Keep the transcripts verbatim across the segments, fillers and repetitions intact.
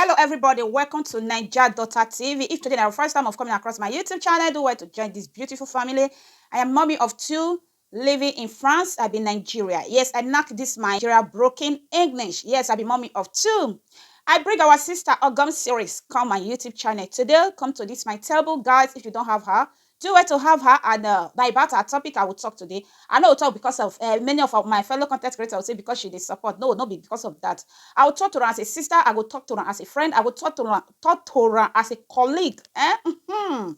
Hello everybody, welcome to Naija Daughter T V. If today na your first time of coming across my YouTube channel, do well to join this beautiful family. I am mommy of two living in France. I be Nigeria. Yes, I knack this my Nigeria broken English. Yes, I be mommy of two. I bring our sister Ogom series come my YouTube channel today. Come to this my table, guys. If you don't have her, do well to have her. And uh, na about our topic I will talk today. I no talk because of uh, many of our, my fellow content creators will say because she dey support. No, no be because of that. I will talk to her as a sister. I go talk to her as a friend. I go talk to her, talk to her as a colleague. Eh? Mhm.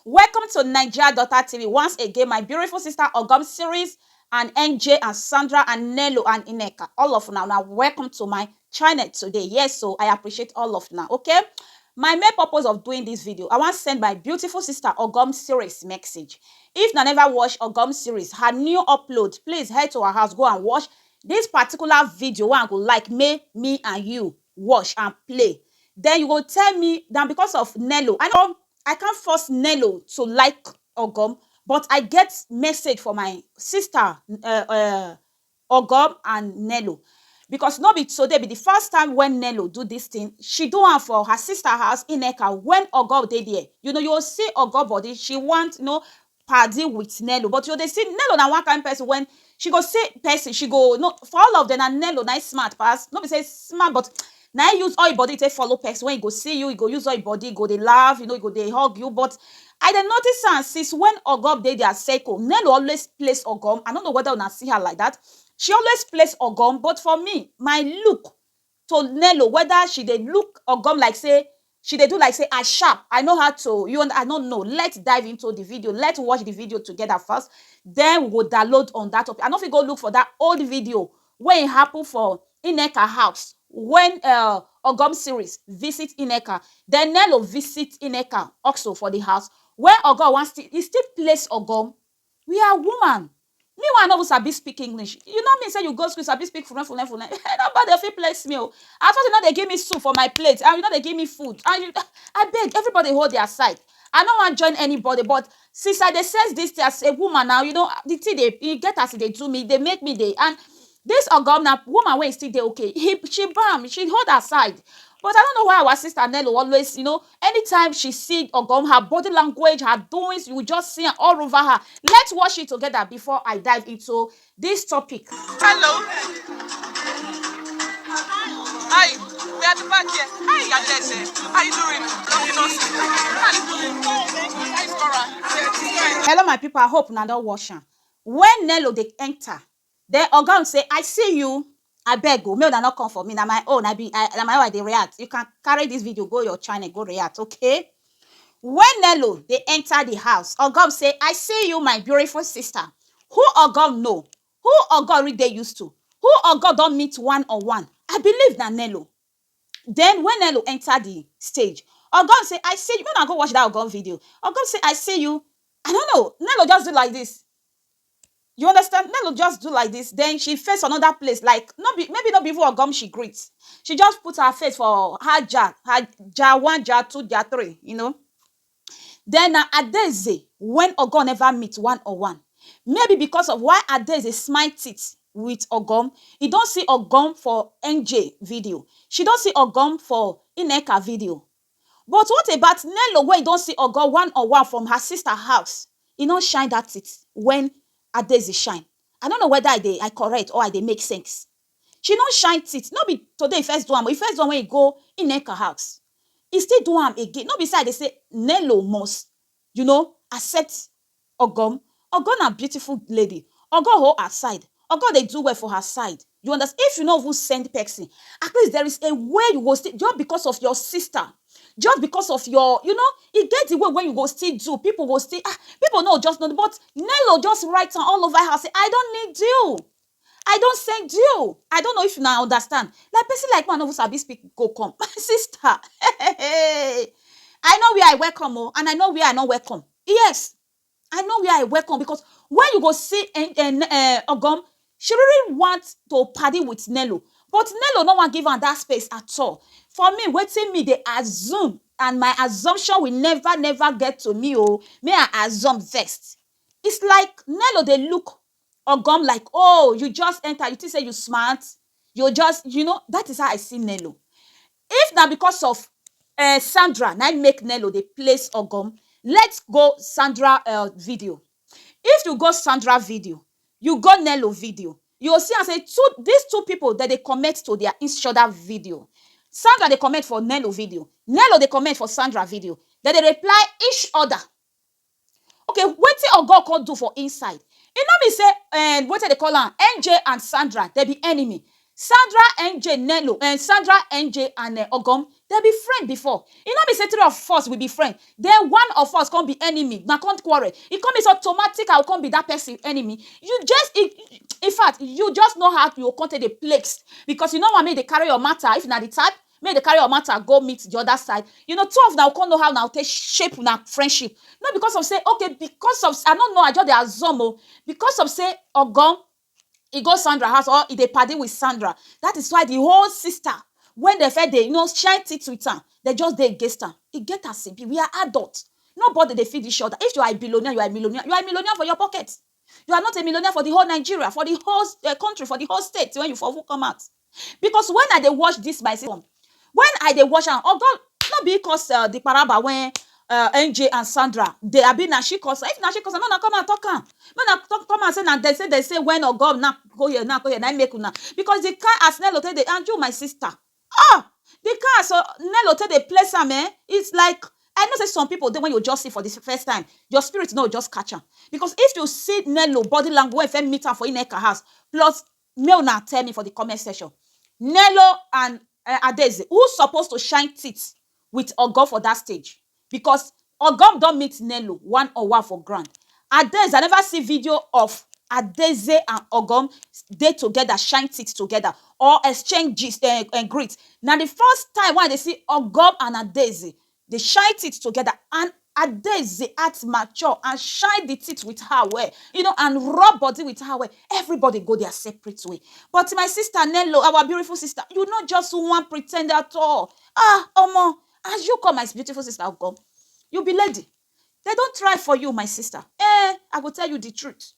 Welcome to Naija Daughter T V. Once again, my beautiful sister Ogom series and N J and Sandra and Nello and Ineka. All of una, una welcome to my channel today. Yes, so I appreciate all of una. Okay, my main purpose of doing this video, I want send my beautiful sister Ogom series message. If una never watch Ogom series, her new upload, please head to her house, go and watch this particular video. One go like me, me and you watch and play. Then you go tell me that because of Nello, I know I can't force Nello to like Ogom, but I get message for my sister uh, uh, Ogom and Nello. Because no be today be the first time when Nello do this thing. She do am for her sister house in Eka when Ogom dey there. You know, you will see Ogom body. She want, you know, party with Nello. But you dey see Nello na one kind person when she go see person, she go, no, for all of them, na Nello na him smart pass. No be say smart, but na him use all him body take follow person. When he go see you, he go use all him body, go dey laugh, you know, he go dey hug you. But I dey notice am since when Ogom dey their circle. Nello always place Ogom. I don't know whether una see her like that. She always place Ogom, but for me, my look to Nello, whether she dey look Ogom like say she dey do like say I sharp, I know how to, you un- I don't know. Let's dive into the video. Let's watch the video together first. Then we go download on that topic. I no fit go look for that old video when it happened for Ineka house when uh, Ogom series visit Ineka. Then Nello visit Ineka also for the house. When Ogom wants to, he still place Ogom. We are woman. Me, one no even sabi speak English. You know me, say you go school, sabi speak fluent, fluent, fluent. Nobody fit place me. Oh. I thought you know they give me soup for my plate, and you know they give me food. And you, I beg everybody hold their side. I don't want join anybody, but since I dey sense this thing as a woman now, you know the thing they, you get as they do me, they make me they and this Ogom na woman wey still dey okay. He she bam, she hold her side. But I don't know why our sister Nello always, you know, anytime she see Ogom, her body language, her doings, you just see her all over her. Let's watch it together before I dive into this topic. Hello. Hi. We are the back here. Hi, Adeze. How you doing? How you doing? How you doing? Hi, Flora. Hello, my people. I hope una don watch am. When Nello dey enter, then Ogom say, "I see you. I beg you, make una not come for me. Na my own. I be, I, na my own. I dey react. You can carry this video, go your channel, go react, okay?" When Nello dey enter the house, Ogom say, "I see you, my beautiful sister." Who Ogom know? Who Ogom really dey used to? Who Ogom don meet one on one? I believe na Nello. Then when Nello enter the stage, Ogom say, "I see you." When I go watch that Ogom video, Ogom say, "I see you." I don't know. Nello just do like this. You understand? Nello just do like this. Then she face another place. Like, not be, maybe not be even Ogom she greets. She just put her face for her jar, her jar one, jar two, jar three, you know. Then na Adeze, when Ogom never meet one on one. Maybe because of why Adeze smile teeth with Ogom, he don't see Ogom for N J video. She don't see Ogom for Ineka video. But what about Nello when he don't see Ogom one on one from her sister house? He don't shine that teeth when Adeze shine. I don't know whether I dey I correct or I dey make sense. She no shine teeth. No be today he first do am. He first do am when he go Ineka house. He still do am again. No be say I dey say Nello must, you know, accept Ogom. Ogom na beautiful lady. Ogom hold her side. Ogom dey do well for her side. You understand? If you no even send person, at least there is a way you go still, just because of your sister, just because of your, you know, e get the way when you go still do, people go still, ah, people no just know. But Nello just write am all over her say, "I don't need you. I don't send you." I don't know if you now understand. Like person like me, I no even sabi speak go come. My sister, I know where I welcome oh, and I know where I no welcome. Yes, I know where I welcome because when you go see en- en- eh, Ogom, she really want to party with Nello. But Nello no wan give am that space at all. For me, wetin me dey assume, and my assumption will never, never get to me oh. Me, I assume first. It's like Nello dey look Ogom like, "Oh, you just enter, you think say you smart? You just, you know," that is how I see Nello. If na because of um Sandra na im make Nello dey place Ogom, let's go Sandra um video. If you go Sandra video, you go Nello video, you go see am say two dis two pipu dem dey comment to their each other video. Sandra dey comment for Nello video, Nello dey comment for Sandra video, dem dey reply each other. Okay, wetin Ogo come do for inside? E no mean say um wetin dem dey call am, N J and Sandra dem be enemy. Sandra, N J, Nello, um Sandra, N J and um Ogom dem be friend before. E no mean say three of us we be friend, then one of us come be enemy, una come quarrel. E come mean say automatic I go come be that person enemy? You just, e, in fact, you just know how you go come take dey place, because you no wan make dem carry your matter, if na the type, make dem carry your matter go meet the other side. You know, two of una go come know how una go take shape una friendship. Not because of say, okay, because of, I no know, I just dey assume o, because of say Ogom e go Sandra house or e dey padi with Sandra. That is why the whole sister, when dem first dey, you know, shine teeth with am, dem just dey against am. E get as e be. We are adult. Nobody dey feed each other. If you are a billionaire, you are a millionaire. You are a millionaire for your pocket. You are not a millionaire for the whole Nigeria, for the whole um country, for the whole state when you for even come out. Because when I dey watch this my sister, when I dey watch am, Ogo, no be cause um the kparaba when um N J and Sandra dey, abi na she cause am? If na she cause am, make una come and talk am. Make una talk, come and say na dem say, dem say when Ogo now go here, now go here, na im make una. Because the kind as Nello take dey, and you, my sister, ah, the kind as um Nello take dey place am, eh, it's like, I know say some people dey, when you just see for the first time, your spirit no just catch am. Because if you see Nello body language when you first meet am for Nneka house, plus make una tell me for the comment section, Nello and um Adaeze, who suppose to shine teeth with Ogo for that stage? Because Ogo don meet Nello one on one for ground. Adaeze, I never see video of Adaeze and Ogo dey together, shine teeth together, or exchange gist, um um greet. Na the first time wey I dey see Ogo and Adaeze dey shine teeth together, and Adaeze act mature and shine the teeth with her well, you know, and rub body with her well. Everybody go their separate way. But my sister Nello, our beautiful sister, you no just wan pretend at all. Ah, omo, as you call my beautiful sister Ogo, you be lady. Dem don try for you, my sister. Eh, I go tell you the truth.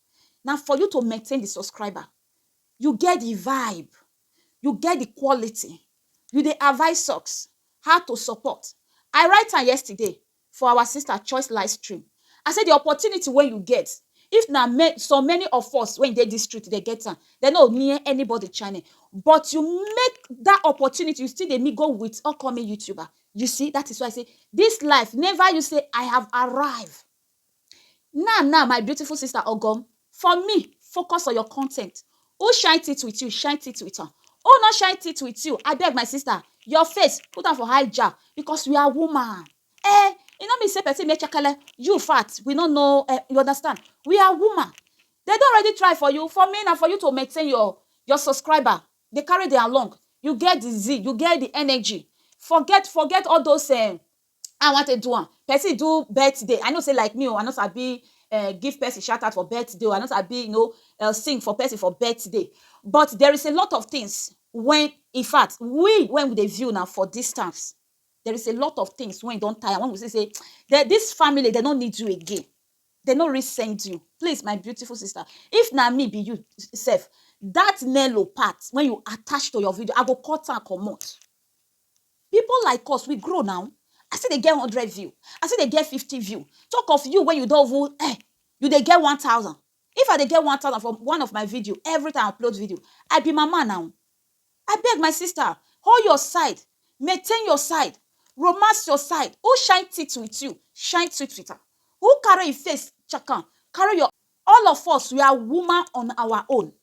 Na for you to maintain the subscriber. You get the vibe, you get the quality, you dey advise us how to support. I write am yesterday for our sister Choice live stream. I say the opportunity wey you get, if na ma-, so many of us wey dey this street dey get am, dem no near anybody channel. But you make that opportunity, you still dey meet go with upcoming YouTuber. You see, that is why I say this life, never you say, "I have arrived." Now, now, my beautiful sister Ogom, for me, focus on your content. Who shine teeth with you, shine teeth with am. Who no shine teeth with you, abeg, my sister, your face, put am for high jar, because we are woman. Eh, e no mean say person make chakele, you fat, we no know, eh, you understand? We are woman. Dem don already try for you. For me, na for you to maintain your, your subscriber. Dey carry dem along. You get the zeal, you get the energy. Forget, forget all those, eh, I want to do am. Person do birthday. I know say like me o, I no sabi, eh, give person shout out for birthday o. I no sabi, you know, eh, sing for person for birthday. But there is a lot of things when, in fact, we, when we dey view now for distance, there is a lot of things when you don tire, when we say, say, that this family, dem no need you again. Dem no really send you. Please, my beautiful sister, if na me be you sef, that Nello part, when you attach to your video, I go cut am comot. People like us, we grow now. I still dey get hundred view. I still dey get fifty view. Talk of you when you don even, eh, you dey get one thousand. If I dey get one thousand from one of my video, every time I upload video, I be mama now. Abeg, my sister, hold your side, maintain your side, romance your side. Who shine teeth with you, shine teeth with am. Who carry im face, check am. Carry your, all of us, we are woman on our own.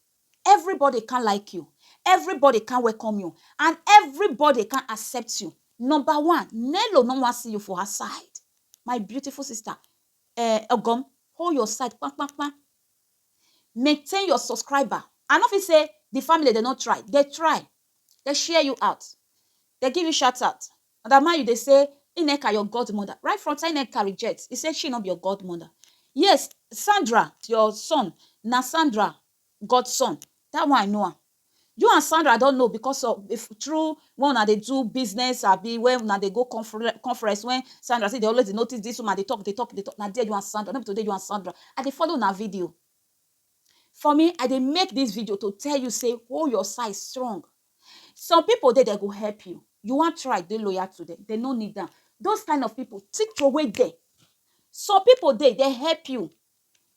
Everybody can't like you. Everybody can't welcome you. And everybody can't accept you. Number one, Nello no wan see you for her side. My beautiful sister, eh, Ogom, hold your side, kpam, kpam, kpam. Maintain your subscriber. I no fit say the family dem no try. Dem try. Dem share you out. Dem give you shout out. And that man you dey say, Nneka your godmother. Right from time Nneka reject, he say she no be your godmother. Yes, Sandra, your son, na Sandra godson. That one I know am. You and Sandra don know because of, if true, when una dey do business, abi when una dey go confer-, conference, when Sandra say dey always dey notice this woman, dey talk, dey talk, dey talk. Na there you and Sandra, no be today you and Sandra. I dey follow una video. For me, I dey make this video to tell you say, hold your side strong. Some people dey, dem go help you. You wan try dey loyal to dem, dem no need am. Those kind of people, take away dem. Some people dey, dey help you.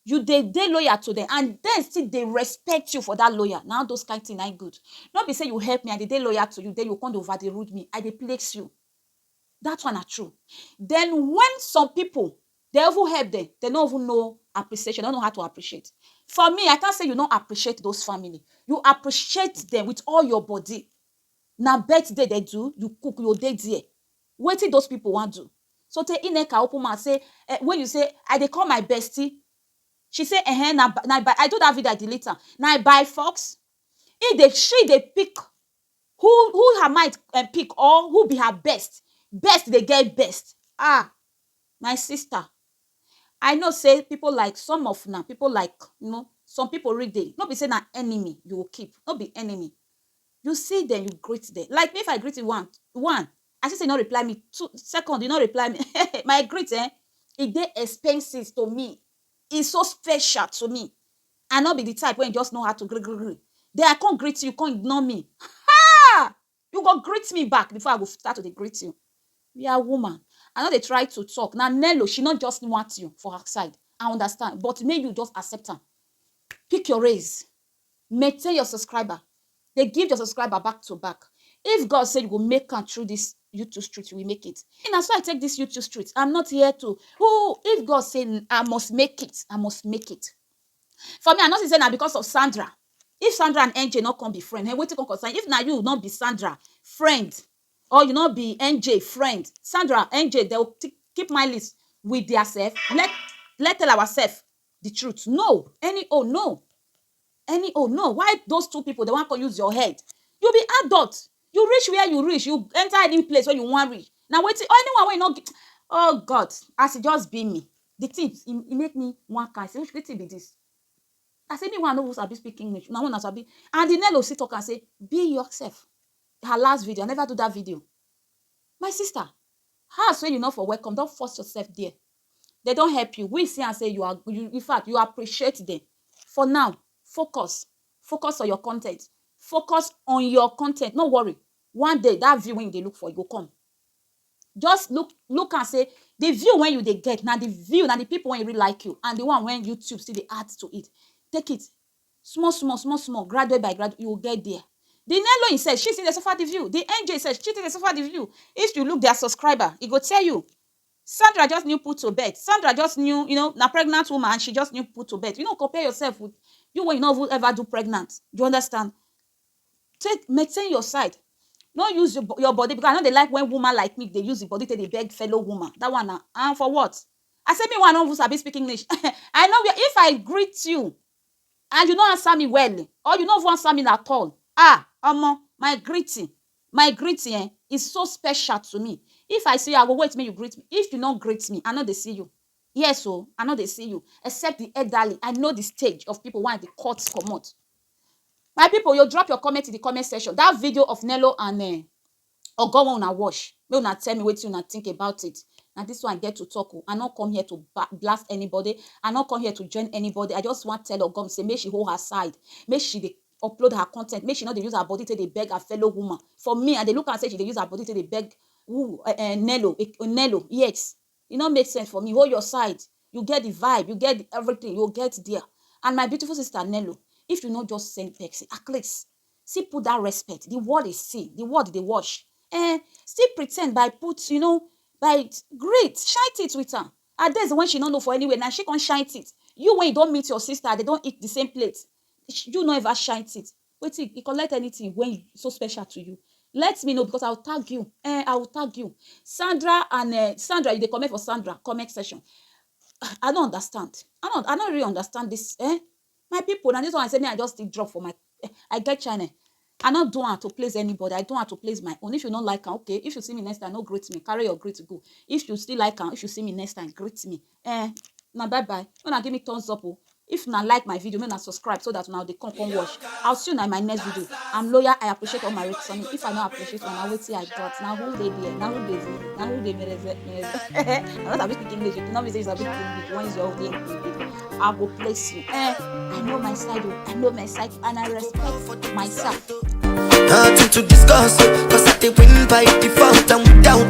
You dey dey loyal to dem and dem still dey respect you for that loyal. Na those kind thing na good. No be say you help me, I dey dey loyal to you, then you come dey over dey rude me. I dey place you. That one na true. Then when some people dey even help dem, dem no even know appreciation, dem no know how to appreciate. For me, I can't say you no appreciate those family. You appreciate them with all your body. Na birthday they do, you cook, you dey there. Wetin those people wan do? So tey Nneka open mouth say, eh, when you say, "I dey call my bestie," she say, "Eh, na, na by," I do that video, I delete am. "Na by fox." He dey, she dey pick who, who her mind, eh, pick, or who be her best. Best dey get best. Ah, my sister, I know say people like some of una, people like, you know, some people read dey, no be say na enemy you go keep, no be enemy. You see them, you greet them. Like me, if I greet you one, one, I see say you no reply me. Two, second, you no reply me. My greet, eh, e dey expensive to me. E so special to me. I no be the type wey just know how to gree, gree, gree. Then I come greet you, you come ignore me. Ha! You go greet me back before I go start to dey greet you. We are woman. I no dey try to talk. Na Nello, she no just want you for her side. I understand. But make you just accept am. Pick your race. Maintain your subscriber. Dey give your subscriber back to back. If God say you go make am through this YouTube street, you will make it. And na so I take this YouTube street. I'm not here to, who, if God say I must make it, I must make it. For me, I no see say na because of Sandra. If Sandra and N J no come be friend, eh, wetin come concern? If na you no be Sandra friend, or you no be N J friend, Sandra, N J, they will t-, keep my list with their self. Let, let tell ourselves the truth. No, any, oh no, any, oh no. Why those two people, they wan come use your head? You be adult. You reach where you reach. You enter any place where you wan reach. Na wetin, anyone wey no gi-, oh God, as e just be me, the thing, e, e make me wan kind say, "Which wetin be this?" I say, "Me wan no even sabi speak English. Na una sabi." And the Nello still talk and say, "Be yourself." Her last video, I never do that video. My sister, house wey you no for welcome, don't force yourself there. They don't help you. We see and say you are, you, in fact, you appreciate them. For now, focus. Focus on your content. Focus on your content. No worry. One day, that view wey you dey look for, e go come. Just look, look and say, the view wey you dey get, na the view, na the people wey really like you, and the one wey YouTube still dey add to it. Take it. Small, small, small, small, graduate by graduate, you will get there. The Nello himself, she still dey suffer the view. The N J sef, she still dey suffer the view. If you look their subscriber, e go tell you. Sandra just new put to bed. Sandra just new, you know, na pregnant woman and she just new put to bed. You no compare yourself with you wey you no even ever do pregnant. You understand? Take, maintain your side. No use your, bo-, your body, because I no dey like when woman like me dey use the body take dey beg fellow woman. That one na, and for what? I say me one no even sabi speak English. I know where, if I greet you and you no answer me well, or you no even answer me at all, ah, omo, my greeting, my greeting, eh, is so special to me. If I see you, I go wait make you greet me. If you no greet me, I no dey see you. Yes o, I no dey see you. Except the elderly, I know the stage of people wey I dey cut comot. My people, you drop your comment in the comment section. That video of Nello and, eh, Ogo wey una watch, make una tell me wetin una think about it. Na this one I get to talk o. I no come here to ba-, blast anybody. I no come here to join anybody. I just wan tell Ogo say make she hold her side. Make she dey upload her content. Make she no dey use her body take dey beg her fellow woman. For me, I dey look am say she dey use her body take dey beg who, eh, eh, Nello, eh, Nello. Yes. E no make sense for me. Hold your side. You get the vibe, you get the everything, you get there. And my beautiful sister Nello, if you no just send Pepsi, at least still put that respect. The world is see, the world dey watch. Eh, still pretend by put, you know, by greet, shine it with her. Her days when she no know for anywhere, now she come shine it. You, when you don't meet your sister, they don't eat the same plate. Sh-, you no ever shine it. Wetin, e collect anything when e so special to you? Let me know, because I will tag you. Eh, I will tag you. Sandra and, eh, Sandra, you dey comment for Sandra comment section. I don't understand. I don't, I don't really understand this. Eh, my people, na this one I say me I just still drop for my, eh, I get channel. I no do am to please anybody. I do am to please my own. If you no like am, okay. If you see me next time, no greet me. Carry your greet go. If you still like am, if you see me next time, greet me. Eh, na bye bye. Una give me thumbs up o. If una like my video, make una subscribe so that una dey come, come watch. I'll see you in my next video. I'm loyal. I appreciate all my returning. If I no appreciate una, wetin I got? Na who dey there? Na who dey there? Na who dey mereze, mereze? I no sabi speak English. You know me say you sabi speak English. When you say okay, I go place you. Eh, I know my side o. I know my side, and I respect myself. Nothing to discuss, oh, cause I dey win by default and without